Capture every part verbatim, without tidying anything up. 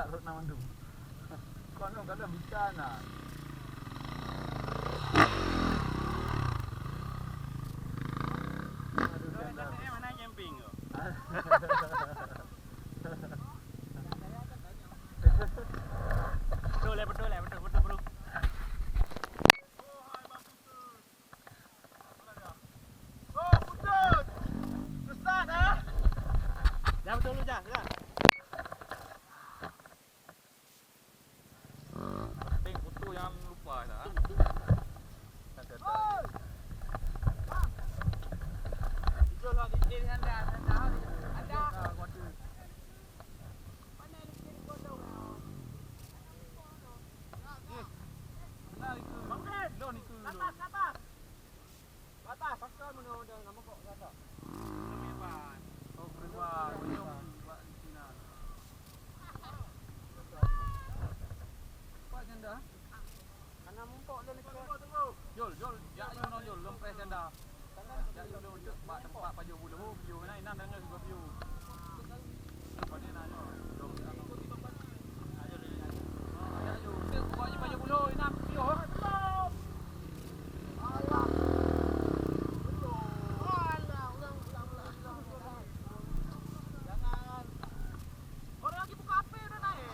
Rot na mandum. Kono kada bisa na. Mana camping tu? Betul lah, betul lah, betul, betul, bro. Oh, putus. Sesat, ah. Dah betul lu, Jah, Jah. Penting foto jangan lupa, Jah. Oi. Bang. Hijau lah, di sini, anda, anda, anda. Anda. Mana ni, sini, foto. Yes. Anda itu. Bang Fred. Lon itu. Atas, atas. Atas, paksa mana orang nama kok kata. Kami ban. Oh, keluar. Bak di sini. Pak janda. Karena mumpok dan Jol, jol, jak yu non jol, lom preh janda. Jak yu lom cek bak tempat pajoh buluh, piôh na inan dan juga piôh. Pada na nyo, dong. Ayo, ayo. Jak yu, cek bak pajoh buluh, inan piôh. Alah. Alah, ulang, ulang, ulang, ulang. Jangan. Orang lagi buka H P udah naik.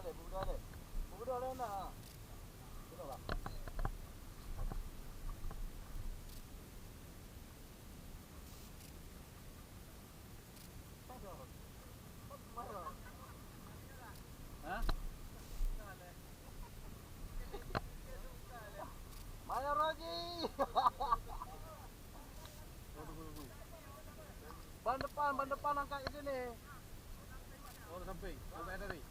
Hah? Maya Roji. Ban depan, ban depan angkat ke sini. Oh, samping. Sampai tadi.